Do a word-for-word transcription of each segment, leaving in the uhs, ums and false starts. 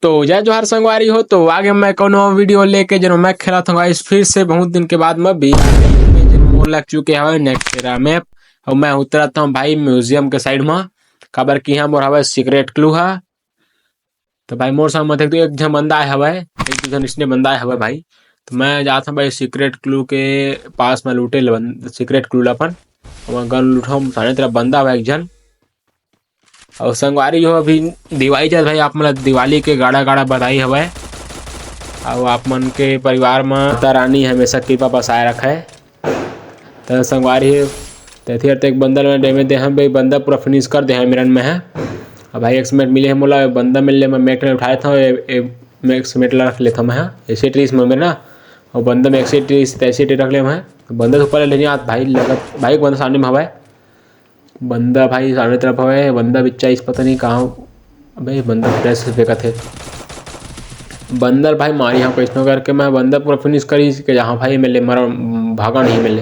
तो जय जोहार संगवारी हो, तो आगे मैं कोनो वीडियो लेके, जब मैं खेलत हूँ गाइस, फिर से बहुत दिन के बाद मैं भी आ गया हूँ, जो मोर लग चुके हवे नेक्स्ट टेरा मैप। और मैं उतरत हूँ भाई म्यूजियम के साइड में, काबर कि यहाँ मोर हवे सीक्रेट क्लू हा। तो भाई मोर साथ में देख तो एक झन बंदा आए हवे, एक दो झन इसने बंदा आए हवे भाई। तो मैं जात हूँ भाई सीक्रेट क्लू के पास में लूटे ले बन-, सीक्रेट क्लू ला अपन। वहाँ गन लूटो, सामने तरफ बंदा हवे एक झन। और संगवारी हो, अभी दिवाली चलत भाई, आप मन ला दिवाली के गाड़ा गाड़ा बधाई हवय। और आप मन के परिवार म माता रानी हमेशा कृपा बसाए रखे। त संगवारी हो, तेथी अर ते एक बंदा ल डैमेज दे हन बे, बंदा पूरा फिनिश कर दे हन मेरन में है। अब भाई एक सीमेंट मिले है मोला, बंदा मिल ले, मैं मेट में उठा लेता हूँ, ए, ए, मैं एक सीमेंट ला रख लेता हूँ मैं, हाँ। ऐसे ट्रीस में मेरे ना, और बंदा में ऐसे ट्रीस, ऐसे ट्री रख ले मैं। बंदा तो ऊपर ले नहीं आत भाई, लगत भाई, बंदा सामने में हवा है। बंदा भाई सामने तरफ हवे, बंदा बिच्चा इस पता नहीं कहाँ। अबे बंदा फ्रेश फेंकत हे। बंदर भाई मारी हाँ कैसनो करके मैं बंदा पूरा फिनिश करी के जहाँ भाई मिले मर भागा नहीं मिले।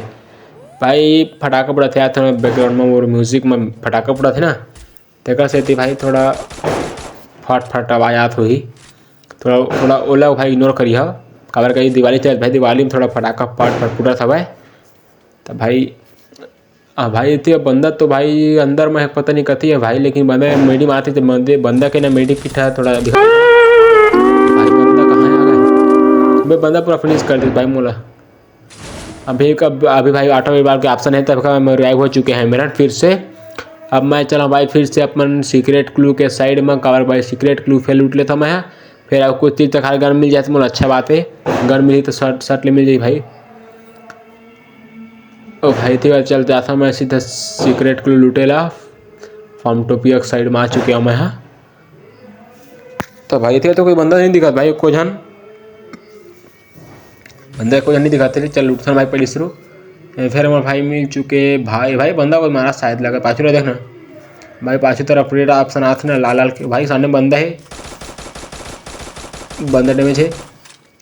भाई फटाका पड़त हे यार, थोड़ा बैकग्राउंड में और म्यूजिक में फटाका पड़त हे ना, तेकर सेती भाई थोड़ा फट फट आवाज आत होही। थोड़ा, थोड़ा ओला भाई इग्नोर करिहा, काबर कही दिवाली चलत भाई, दिवाली में थोड़ा फटाका फट फट फुटत हवय। त भाई, आ भाई, एती बंदा तो भाई अंदर में है, पता नहीं कथी है भाई, लेकिन बंदा मेडी मारती तो बंदे, बंदा के ना मेडी किट है, थोड़ा दिखा। भाई बंदा कहाँ है आ गए? बे बंदा पूरा फिनिश कर दे भाई मोला। अभी कब, अभी भाई ऑटो रिवाइव के ऑप्शन है, तब का मैं रिवाइव हो चुके हैं मेरा फिर से। अब मैं चला भाई फिर से अपन सीक्रेट क्लू के साइड में, काबर भाई सीक्रेट क्लू फेर लूट लेता मैं। फिर अब कुछ तीर तक हर गन मिल जाए तो मोला अच्छा बात है, गन मिली तो शर्ट शर्ट ले मिल जाए भाई। ओ भाई, ते चल जाता मैं सीधा सीक्रेट क्लू लूटे ला। फार्म टोपिया के साइड में आ चुके हूँ मैं, हाँ। तो भाई, ते तो कोई बंदा नहीं दिखत भाई, एको झन बंदा, एको झन नहीं दिखत। चल उठथन भाई, पहले शुरू। ए, फिर हमारे भाई मिल चुके भाई, भाई बंदा कोई मारा शायद लगा, पाछू रहा देखना भाई, पाछू तरफ रेड ऑप्शन आत ना लाल लाल के, भाई सामने बंदा है, बंदा डैमेज है।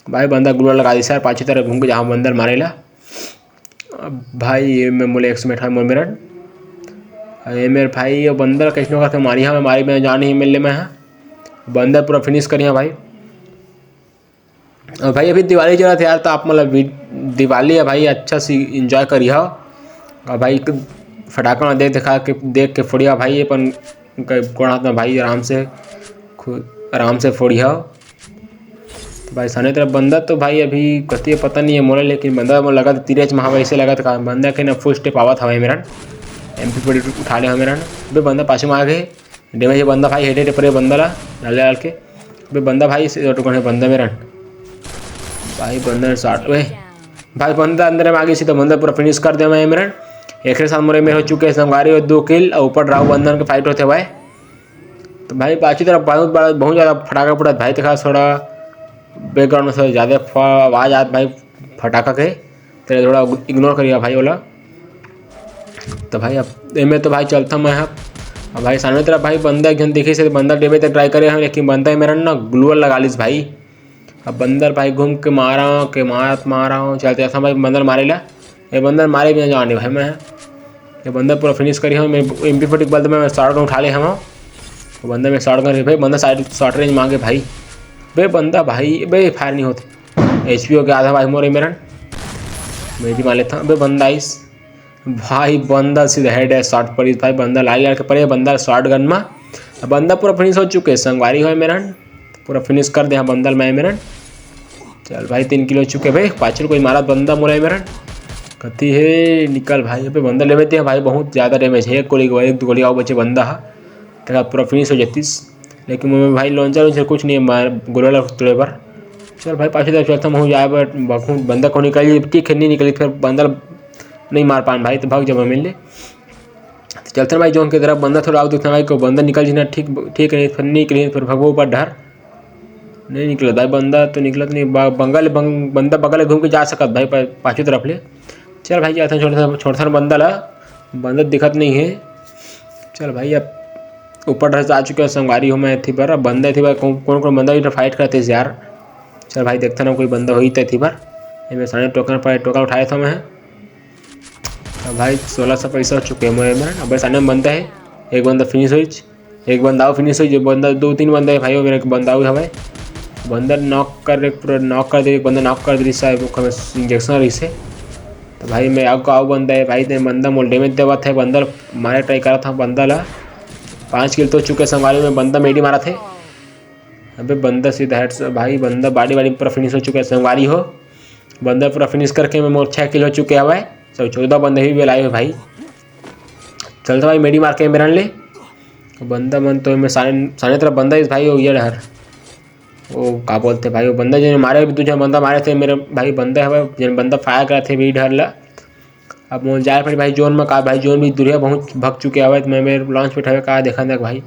भाई बंदा ग्लू लगा दी सर, पाछू तरफ घूम के जहाँ बंदर मारेला। अब भाई ये मैं मोले एक सौ मिनट मोर मेरन। अरे मेरे भाई, ये बंदर कैसनो करके मारी, हाँ, मैं मारी, मैं जान ही मिलने में है। बंदर पूरा फिनिश करिया भाई। और भाई अभी दिवाली चलत हे यार, तो आप मतलब वी-, दिवाली है भाई, अच्छा सी एंजॉय करिहा। और भाई एक फटाका में देख दिखा के, देख के फोड़िया भाई, अपन उनका गोड़ हाथ में भाई आराम से खु-, आराम से फोड़िया। तो भाई सामने तरफ बंदा तो भाई अभी कती है पता नहीं है मोला, लेकिन बंदा मोला लगा तीरे च महावा ऐसे लगा था बंदा के ना फुल स्टेप आवत हवा मेरन। एम पी फोर्टी उठा ले हवा मेरन। बे बंदा पाछे में आ गए, डैमेज है बंदा भाई, हेड हेड परे बंदा ला, लाल लाल के। बे बंदा भाई से टुकड़ है बंदा मेरन। भाई बंदा ने शॉट, वे भाई बंदा अंदर में आ गई, सीधा बंदा पूरा फिनिश कर दे मैं मेरन। एक साथ मोरे में हो चुके हैं संगवारी और दो किल, और ऊपर राहु बंदन के फाइट होते भाई। तो भाई पाछी तरफ बहुत बड़ा, बहुत ज़्यादा फटाका फुटत भाई, देखा थोड़ा बैकग्राउंड में थोड़ा ज़्यादा फ-, आवाज़ आत भाई फटाका के, तेरे थोड़ा इग्नोर करिया भाई ओला। तो भाई अब एमे तो भाई चलता मैं, अब अब भाई सामने तरफ भाई बंदा एक जन दिखे से बंदा डेबे तक ट्राई करे हम, लेकिन बंदा मेरा ना ग्लूअल लगा लिस भाई। अब बंदर भाई घूम के मारा के मारत मारा हूँ, चलते ऐसा भाई बंदर मारे ला। ये बंदर मारे बिना जाने भाई मैं, ये बंदर पूरा फिनिश करी हूँ मैं। एम पी फोर्टी के बदले में शॉटगन उठा ले हम। वो बंदर में शॉटगन है भाई, बंदर साइड शॉर्ट रेंज मांगे भाई। बे बंदा भाई, बे फायर नहीं होते, एच पी हो गया आधा भाई मोरे मेरन। मैं भी मार लेता हूँ बे बंदा आइस। भाई बंदा सीधा हेड है शॉट पर भाई, बंदा लाल लड़के पड़े, बंदा शॉटगन में। अब बंदा पूरा फिनिश हो चुके, संगवारी हो मेरन, पूरा फिनिश कर दे हाँ बंदल में मेरन। चल भाई तीन किल हो चुके भाई, पाछल कोई मारा बंदा मोरा मेरन। कती है निकल भाई, पे बंदा लेवे ते भाई, बहुत ज़्यादा डैमेज है, एक गोली एक दो गोली आओ बचे बंदा हा, तेरा पूरा फिनिश हो जातीस। लेकिन मैं भाई लॉन्चर वॉन्चर कुछ नहीं है मार गोला लग तोड़े पर। चल भाई पाछे तरफ चलता हूँ जाए पर बखूँ बंदा को निकल जाए, ठीक है नहीं निकली फिर बंदा नहीं मार पान भाई, तो भाग जब मिल ले। तो चलते हैं भाई जोन की तरफ, बंदा थोड़ा आगे देखना भाई, को बंदा निकल जाना, ठीक, ठीक है, फिर नहीं निकली फिर भगवो ऊपर डर। नहीं निकलत भाई, बंदा तो निकलत नहीं, बा-, बंगल, बंग-, बंदा बगल घूम के जा सकत भाई, पा-, पाछू तरफ ले। चल भाई, जाते हैं, छोड़ता, छोड़ता बंदा ला, बंदा दिखत नहीं है। चल भाई, अब ऊपर डर से आ चुके हैं, संगवारी हो मैं थी पर, अब बंदा थी पर, कौन, कौन, कौन बंदा इधर फाइट करते हैं यार। चल भाई, देखता ना कोई बंदा होई तो थी पर, ये मैं सारे टोकन पर, टोकन उठाया था मैं। अब भाई, सोलह सौ पैसा हो चुके हैं मोरे में। अब बस आने में बनता है, एक बंदा फिनिश होइच। एक बंदा अउ फिनिश हो, जो बंदा, दो तीन बंदा हे भाई, वो मेरा एक बंदा अउ हवय। बंदा नॉक कर दे, पूरा नॉक कर दे, एक बंदा नॉक कर दे रिहिस, ओखर में इंजेक्शन रिहिस हे। तो भाई मैं अउ का अउ बंदा हे भाई, ते बंदा मोला डैमेज देवत हे, बंदा ल मारे ट्राई करत हंव बंदा ला। पाँच किल तो चुके संगवारी, में बंदा मेडी मारत हे। अबे बंदा सीधा हेड भाई, बंदा बॉडी बॉडी पूरा फिनिश हो चुके संगवारी हो। बंदा पूरा फिनिश करके में मोर छः किल हो चुके हवय, सब चौदह बंदे भी बेलाए हुए भाई। चलता भाई मेडी मार के मेरन ले। बंदा मन तो में साने, साने तरफ बंदा इस भाई, वो ये डहर, वो का बोलते भाई, वो बंदा जो मारे, दू झन बंदा मारे थे मेरे भाई, बंदा हवय, जेन बंदा फायर करे थे भी डहर ला। अब मोर जाए पड़ी भाई जोन में, का भाई जोन भी दुरिहा बहुत भग चुके हवय, तो मैं, मेरे लॉन्च पैड हवय का देखा देख भाई,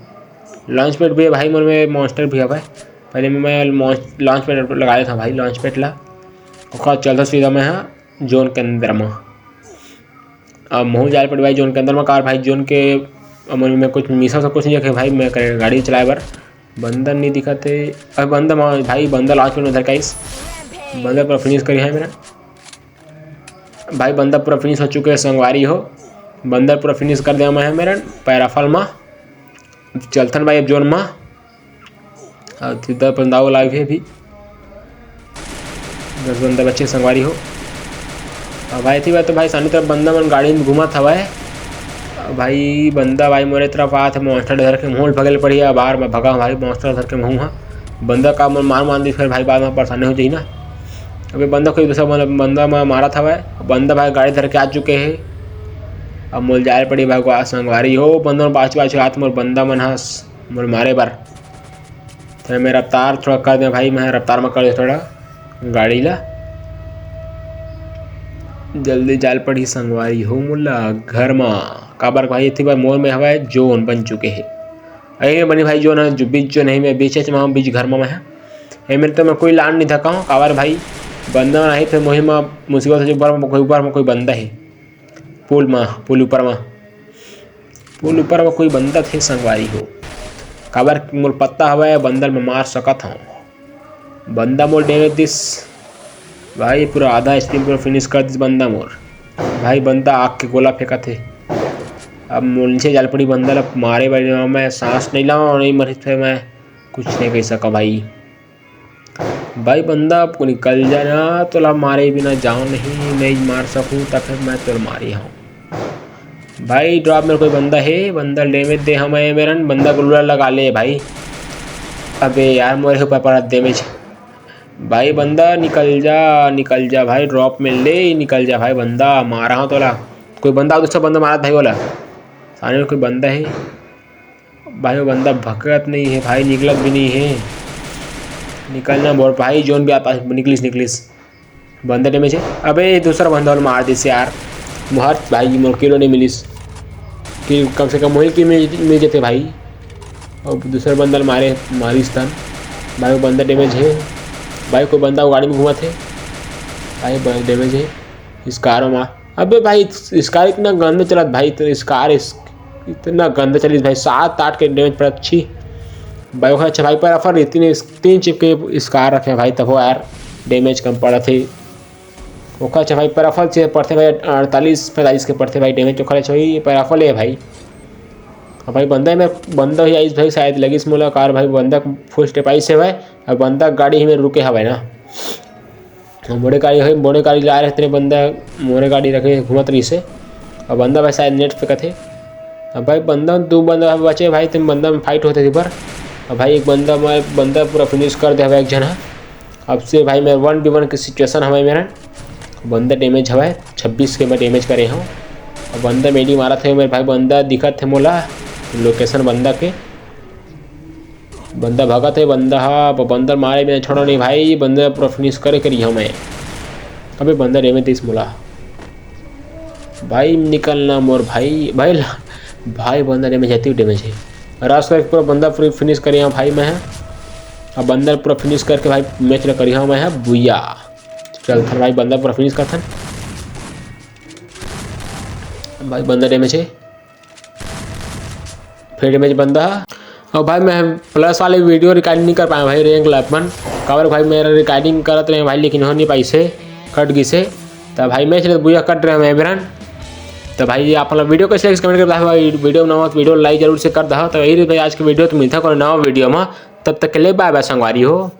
लॉन्च पैड भी हे भाई, मोर में मॉन्स्टर भी हवय। पहले मैं लॉन्च, लॉन्च पैड लगा लेता हूँ भाई, लॉन्च पैड ला। ओकर चलता सीधा मैं हा जोन के अंदर में। अब महू जाए पड़ी भाई जोन के अंदर में, कार भाई जोन के, अब मोर में कुछ मिसा से कुछ नहीं रखे भाई, मैं करे गाड़ी चलाए बर। बंदा नहीं दिखत हे। अब बंदा मा-, भाई बंदा लॉन्च पैड में धर के आइस। बंदा पूरा फिनिश करी है मेरा भाई, बंदा पूरा फिनिश हो चुके हे संगवारी हो। बंदा पूरा फिनिश कर दिया मैं है मेरा पैराफल मा। चलथन भाई अब जोन मा। अब सीधा बंदा वो लाइव है अभी। दस बंदा बचे संगवारी हो। अब भाई थी बात तो भाई सामने तरफ बंदा मन गाड़ी में घूमत हवय। अब भाई बंदा भाई मोरे तरफ आत हे, मॉन्स्टर धर के मोल भगल पड़ी। अब बार मैं भगा भाई मॉन्स्टर धर के महू हा। बंदा का मन मार मार दी, फिर भाई बाद में परेशानी हो जाही ना। अबे बंदा कोई दूसरा बंदा, बंदा मैं मारत हवय। बंदा भाई गाड़ी धर के आ चुके हे। अब मोल जाए पड़ी भाई को संगवारी हो, बंदा मन पाछू पाछू आत मोर बंदा मन हस मोर मारे बर। तो मैं रफ्तार थोड़ा कर दे भाई, मैं रफ्तार में कर दे थोड़ा गाड़ी ला। जल्दी जाल पड़ी संगवारी हो मोला घर मा, काबर भाई इतनी बार मोर में हवय जोन बन चुके हे। अरे बनी भाई जोन है जो बीच जो नहीं मैं बीच मा बीच घर मा मैं है। ए मेरे तो मैं कोई लान नहीं धका हूँ काबर भाई बंदा नहीं फिर मोही मा मुसीबत हो जो ऊपर में कोई ऊपर में कोई बंदा है। पुल मा पुल ऊपर मा पुल ऊपर मा कोई बंदा थे संगवारी हो। काबर मोर पत्ता हवय बंदर में मार सकत हूँ। बंदा मोर डैमेज दिस भाई, पूरा आधा एचपी पूरा फिनिश कर दिस बंदा मोर। भाई बंदा आग के गोला फेंकत हे। अब मोर नीचे जाल पड़ी बंदा ला मारे बर, मैं सांस नहीं लाऊं और नहीं मरी तो मैं कुछ नहीं कह सका भाई। भाई बंदा अब को निकल जाना, तोला मारे बिना जाओ नहीं, नहीं मार सकूं तब फिर मैं तोला मारी हूँ। भाई ड्रॉप में कोई बंदा है, बंदा डैमेज दे हमें मेरन, बंदा गुल्ला लगा ले भाई। अबे यार मोरे ऊपर पड़ा डैमेज। भाई बंदा निकल जा, निकल जा भाई, ड्रॉप में ले ही निकल जा भाई बंदा, मारा हूँ तोला। कोई बंदा दूसरा बंदा मारा भाई बोला, सामने में कोई बंदा है भाई, वो बंदा भगत नहीं है भाई, निकलत भी नहीं है। निकलना बोल भाई, जोन भी आता है, निकलिस निकलिस। बंदा डैमेज है। अबे ये दूसरा बंदा और मार दिस यार। हर भाई मोर किलो नहीं मिलिस कि कम से कम वही की मिल, मिल जाते भाई। और दूसरा बंदा मारे मारिस तन। भाई वो बंदा डैमेज है। भाई कोई बंदा वो गाड़ी में घुमा थे। भाई बंदा डैमेज है। इस कार में मार। अबे भाई इस कार इतना गंदा चलत भाई, इतना इस कार इस इतना गंदा चलिस भाई, सात आठ के डैमेज पड़ा अच्छी। भाई ओखर अच्छा भाई पर ऑफर इतने तीन चिप के इस कार रखे भाई, तब यार डैमेज कम पड़ा थे। ओखर अच्छा भाई पर ऑफर से पड़ते भाई अड़तालीस पैंतालीस के पड़ते भाई डैमेज, ओखर अच्छा भाई पर ऑफर ले भाई। अब भाई बंदा में बंदा ही आइस भाई, शायद लगिस मोला कार भाई, बंदा फुल स्टेप आइस है भाई। अब बंदा गाड़ी ही में रुके हवाई ना। मोरे गाड़ी है, मोरे गाड़ी ला रहे तेरे बंदा, मोरे गाड़ी रखे घूमत रही से। अब बंदा भाई शायद नेट पे कथे। अब भाई बंदा दो बंदा बचे भाई, तुम बंदा में फाइट होते थे पर। अब भाई एक बंदा मैं बंदा पूरा फिनिश कर दे हवा एक जना। अब से भाई मैं वन बी वन की सिचुएशन हवा मेरा। बंदा डैमेज हवा छब्बीस के मैं डैमेज करे हूँ। अब बंदा मेडी मारा थे मेरे भाई, बंदा दिखत थे मोला लोकेशन बंदा के। बंदा भगत है, बंदा हा, ब-, बंदा मारे बिना छोड़ो नहीं भाई, बंदा पूरा फिनिश करे करी हूँ मैं। अबे बंदा डैमेज दिस मोला। भाई निकलना मोर भाई, भाई ला-, भाई बंदा डैमेज है, तीन डैमेज है। रास करके पूरा बंदा पूरी फिनिश करी हूँ भाई मैं। अब बंदा पूरा फिनिश करके भाई मैच ला करी हूँ मैं, बुया। चल थन भाई बंदा पूरा फिनिश कर थन। भाई बंदा डैमेज है। फिर डैमेज बंदा है। और भाई मैं प्लस वाले वीडियो रिकॉर्डिंग नहीं कर पाया भाई, रैंक ला अपन। काबर भाई मेरा रिकॉर्डिंग करत रहे भाई, लेकिन हो नहीं पाई से, कट गई से। तो भाई मैच ले बुया कट रहे हैं मेरन। तो भाई, आप मन ला video कैसे लगिस comment करके बताहू, video बनाओ तो video like जरूर से कर दहा। तो यही रहिस भाई आज के video, तो मिलथन कोनो नवा video में, तब तक के लिए bye bye संगवारी हो।